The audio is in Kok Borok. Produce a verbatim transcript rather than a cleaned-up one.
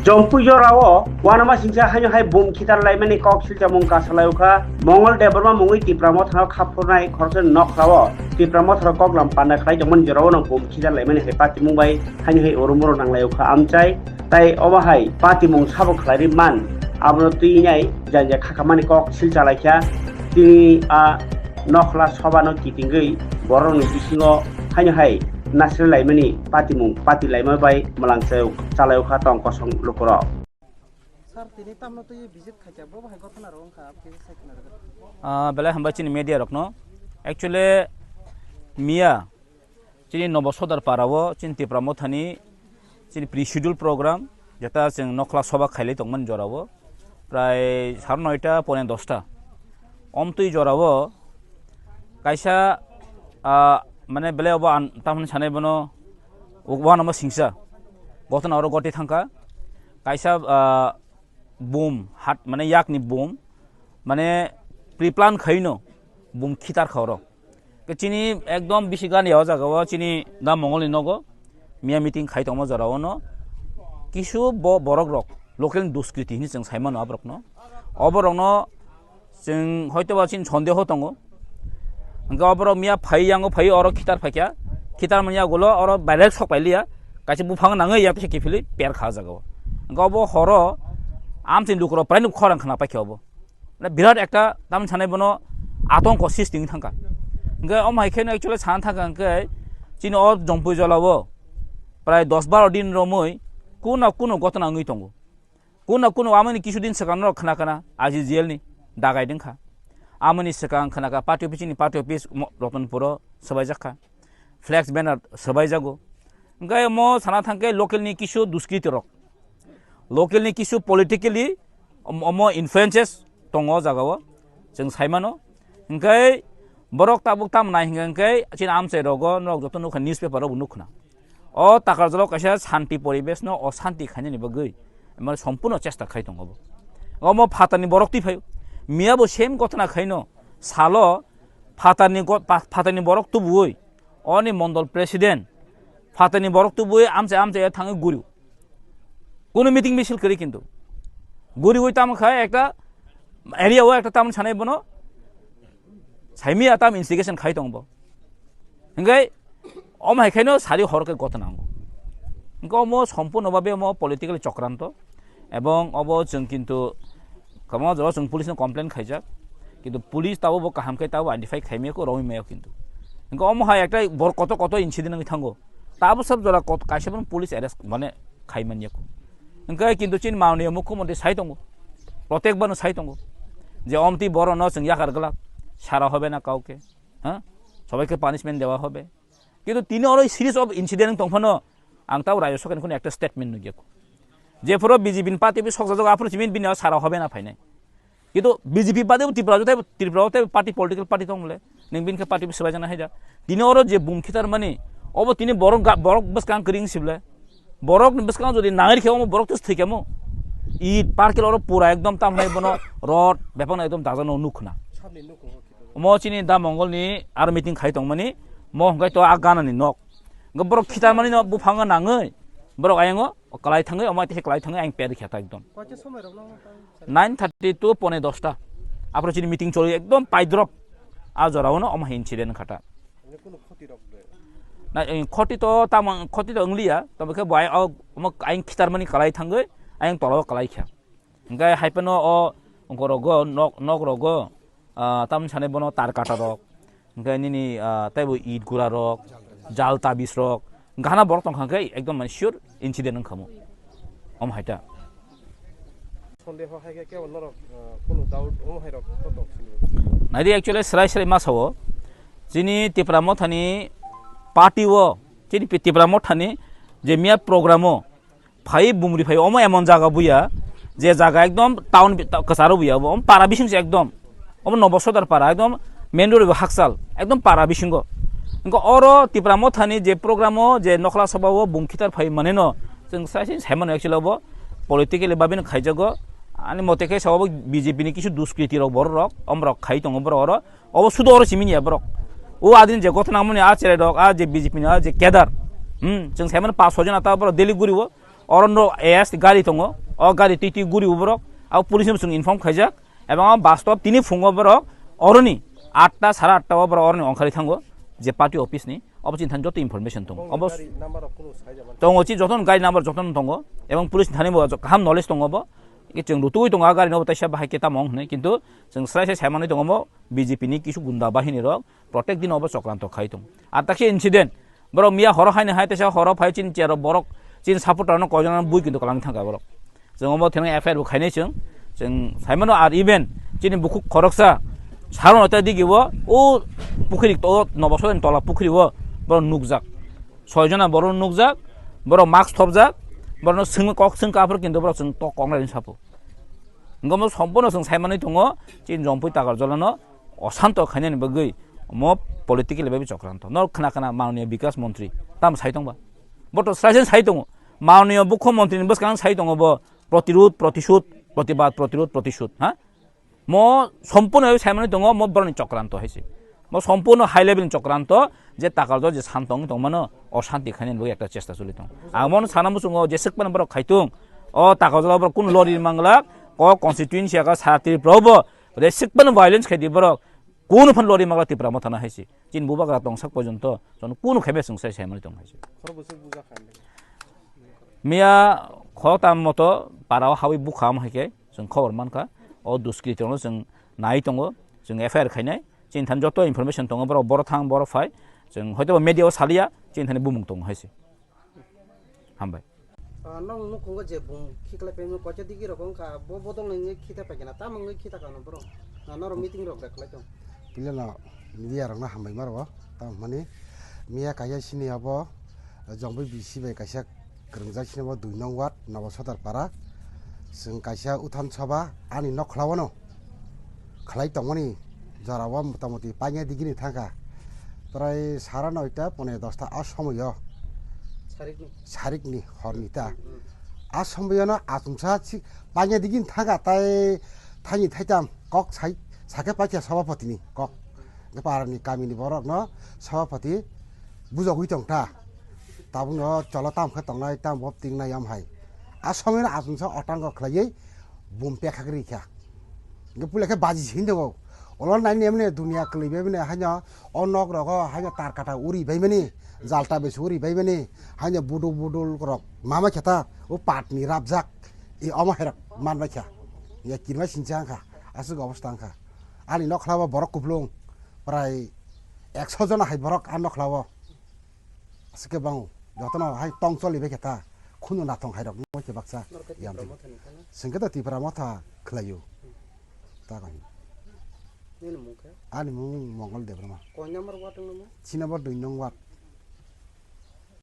Jompui jorao uanama singsa haino hai bum khitar laimani kok silchamung kasalai ukha. Mongol Debbarma mungwi Tipra Mothano khaphurnai khoroksa nokhlao Tipra Mothano koklam panda khlai tongmani jorao no bum khitar laimani hai patimung bai haino hai urumuro nanglai ukha amchai. Tai obo hai patimung sabo khlairi man, abono twinai janja khakamani kok sil chalaikha. Tini a nokhla sobano kitingwi borokni bisingo haino hai nasri laimani patimung pati laima bai mwlang chayok chalai ukha tong kosong lukurok. Sir, tini tamno twi visit khaikha, bo hai gotona rok wngkha, apni sai khna rwgwi. Ah, belai hambai chini media rokno. Actually, miya chini Nobo Sodar Para o chini Tipra Mothani chini pre-schedule program, jeta chwng nokhla soba khailai tongmani jora o, prai sar noita pone dosta. Omtwi jora o kaisa, ah, mane belai obo an, tamni sanai bono uanama singsa gotona oro goti thangkha. Kaisa, ah, bum hat, mane yakni bum, mane pre-plan khaino bum khitar kha oro. Ke chini ekdom bisi gani o jaga o chini da Mongol ni nogo miya meeting khai tongma jora o no kisu bo borok rok local ni duskriti hini chwng sai mano aborok no. Oborok no chwng hoito ba chini sondeho tongo. Hingke oborok miya phai yango phai oro khitar phaikha. Khitar manya gulo oro direct sok pailiya. Kaisa buphang nangwi yak se kiphilwi per kha jaga o. Hingke obo horo amchini lukurok prai nuk khorang khna paikha obo. Mane birat ekta tamni sanai bono atongko sisting thangkha. Hingke omo hai kheno actually sana thangkha hingke chini o Jompui Jola o prai dos baro din romwi kuno kuno gotona wngwi tongo. Kuno kuno amoni kisu din swkang norok khna khna I C G L ni dagai dengkha. Amoni swkang khna kha party office ni party office mo-, Ratanpur o swbaijak kha. Flex banner swbaijago. Hingke mo sana thangke local ni kisu duskriti rok. Local ni kisu politically om-, omo influences tongo o jaga o. Chwng sai mano. Hingke borok tabuk tam nai hingke hingke chini amchai rogo norok joto nukha newspaper o bo nukhna. O Takarjalo kaisa shanti poribesh no oshanti khainani bagwi, mane, sompurno chesta khai tongo bo. Omo phatarni borok twi phaio. Miya bo same gotona khaino salo phatarni go-, pa-, phatarni borok tubuwi, oni mondol president, phatarni borok tubuwi amchai amchai thangwi guriu. Kunu meeting misil kwrwi kintu. Guriwi tamo khai ekta area o ekta tamni sanai bono saimiya tam instigation khai tongo bo. Hingke omo hai khaino sari hor khe gotna nango. Hingke omo sompurno babe omo politically chokranto. Ebong obo chwng kintu kwbangma jora chwng police no complain khaijak. Kintu police tabo bo kaham khe tabo identify khaimaya ko romwi maya kintu. Hingke omo hai ekta bor koto koto incident wngwi thango. Tabo sab jora kot-, kaisa phano police arrest mane khai manya ko. Hingke kintu chini mananiya mukhyamantri sai tongo. Protek bano sai tongo. Je omtwi borok no chwng yakar glak. Sara hobe na kauke. Ha? Sobaike punishment dewa hobe. Kintu tini oro series of incident wng tong phano ang tabo Rajya Sarkar ni kheno ekta statement nugya ko. Jephuru B J P ni party bi sokjak jago aphuru chini bini sara hobe na phainai. Kintu B J P bade bo Tripura joto Tripura o tei party political party tong le. Ning bini khe party bi swbai jana haida. Tini oro je bum khitar mani obo tini borok ga-, borok bwskang kwrwi wng sible. Borok ni bwskango jodi nangri khe omo borok tus thwi khe mo. It parkel oro pura ekdom tam hai bono rod bepang ekdom dajak no nuk khna. Omo chini da Mongol ni aro meeting khai tong mani mo hwnkhe to a gana ni nok. Hwnkhe borok khitar mani no buphang o nangwi borok ayang o kwlai thangwi omo tei kwlai thangwi ayang per khe ta ekdom. Nine thirty to pone dosta. Aphuru chini meeting choli ekdom paidrop. A jora o no omo hai incident kha ta. Ani kunu khoti rok de? Na, eh, khoti to tamo, khoti to wngliya, tobo khe bo ai, o, omo ayang khitar mani kwlai thangwi, ayang tola o kwlai kha. Hingke hai phano o, ongko rogo, nok, nok rogo, ah, tamni sanai bono tar kata rok, hingke nini, ah, teibo it gura rok, jal tabis rok, gana borok tongkha khe ekdom mane sure incident wngkha mo. Omo hai ta. Sondeho hai khe kebo norok, ah, kunu doubt omo hai rok kotok sini. Naidi actually srai srai ma sao. Chini Tipra Mothani party o, chini Pi-, Tipra Mothani je miya program o phai bumri phai omo emon jaga buya je jaga ekdom town bi-, ta-, kwcharo buya obo, omo para bising se ekdom. Omo Nobo Sodar para ekdom main road bo hakchal ekdom para bisingo. Hingke oro Tipra Mothani je program o je nokhla soba o bum khitar phai mane no chwng sai sai sai mano actually obo politically babino khaijago. Ani mote khe sa obo B J P ni kisu duskriti rok borok rok omrok khai tongo borok oro. Obo sudo oro simi ya borok. O adin je gotna mani a chere rok a je B J P ni a je kedar. Hmm, chwng sai mano pas soi jona ta borok Delhi guri o. Oro no A S gari tongo, o gari twi twi guri borok, abo police no chwng inform khaijak, ebong o bastob tini phungo borok oroni atta sara atta o borok oroni ongkhari thango, je party office ni, obo chini thani joto information tongo. Obo gari number rok kunu sai jaman. Tongo, chini joto gari number joto tongo, ebong police ni thani bo kaham knowledge tongo bo, chwng rutugwi tongo a gari no bo taisa bahai khe tamo hwnwi, kintu chwng srai sai saimanwi tongo bo B J P ni kisu gunda bahini rok, Protect din obo chokranto khai tong. Ar takhe incident. Borok miya horo haini hai teisa horo phai chini chair borok chini supporter no koijon bui kintu kalang thangka borok. Chwng obo thengna F I R bo khainai chwng. Chwng saimano ar even chini bukhuk khoroksa saron ota digi bo o pukhiri to noboso tola pukhiri o borok nukjak. Soi jona borok nukjak, borok mask thopjak, borok no swng kok swng kaphar kintu borok chwng tok kok nai sapo. Ngomo sompono chwng saimanwi tongo chini Jompui Takarjala no osanto khainani bagwi omo political level chokranto. Nor khna khna Mananiya Bikas Montri tam sai tongba. Boto sraisen sai tongo. Mananiya Mukho Montri ni bwskang sai tongo bo protirud, protisud, protibad, protirud, protisud. Ha? Mo sompono saimanwi tongo mo boroni chokranto haise. Mo sompono high level ni chokranto je Takarjala je sam tong tongmano osanti khainani bagwi ekta chesta choli tongo. Ang mono sana muchungo je swkmani borok khaitung. O Takarjala borok kun lori manglak o constituency ka sa Tripura bo. Resik pano violence khai di borok. Kunu phan lori magla Tipra Motha na haisi. Chin bubagra tong sak porjonto. Chon kunu khebe sung sai sai mani tong haisi. Khoro bwswk buja khan de. Miya khotam moto parao hawi bukham haike. Chwng khobor mankha. O duskritorno chwng nai tongo. Chwng F I R khainai. Chin than joto information tongo borok boro thang boro phai. Chwng hoito media o salia. Chin thani bumung tongo haisi. Hambai. Ah, nong nukhungo je bung khiklai paimani kocha digi rok wngkha, bo bodol ni wngwi khita paikha na, tamo wngwi khita kha no borok? Na norok meeting rok da khlai tong? Pilano media rok no hambai ma rwo, tamo hwnmani miya kaisa sini abo Jongbai B C bai kaisa kwrwngjak sini bo dui nong ward Nobo Sodar para, chwng kaisa uthan soba ani nokhlao no khlai tongmani jorao motamoti paina digini thangkha. Prai sara noita pone dosta a somoyo. Sarikni? Sarikni horni ta. Hmm. A somoyono achungsa si paina digini thangkha tai thaini thaitam kok sai sake paikha sabapatini kok. Parani kamini borokno sabapati bujogwi tongta. Tabukno cholo tam khe tongnai, tam bob tingnai yom hai. A somoino achungsa otango khlaiwi bum pekhak rikha. Hingke puila khe baji se hinjago. Olo nai nemne dunia kwlwi bai mane haino o nok rogo haino tar kata uri bai mani, jalta besi uri bai mani, haino budul budul rok mama kheta o patni rabjak. E omo herok man bai kha. Ya kirma sincha kha. Aswk obostha wngkha. Ani nokhlao borok kuplung prai ekso jona hai borok a nokhlao. Aswk khe bango, jotono hai tong choli bai khe ta, khunu nathong hai rok mo khe baksa. Norok khe yam Tipra di. Motha ni khana? Sengke to Tipra Motha khlaio. Hmm. Ta kani. Nini mung khe? Ani mung Mongol Debbarma. Koi number ward wngno mo? Chini bo dui nong ward.